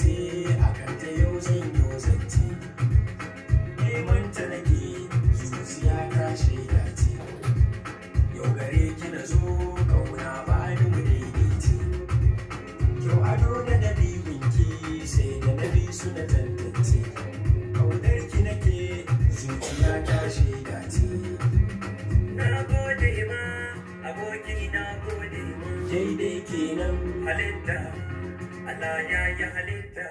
ce, akan ta yau zan yi zance. Neman ta nake, zuciya ta shaida ce. Yau gare ki na zo, kauna ba ni mu daidaice. Kyau ado da dabi'unki, sai da na bi su na tantance. Kaunar ki nake, zuciya ta shaida ce. Na gode ma, aboki, na gode ma. Daidai kenan. Halitta, Allah ya yi halitta.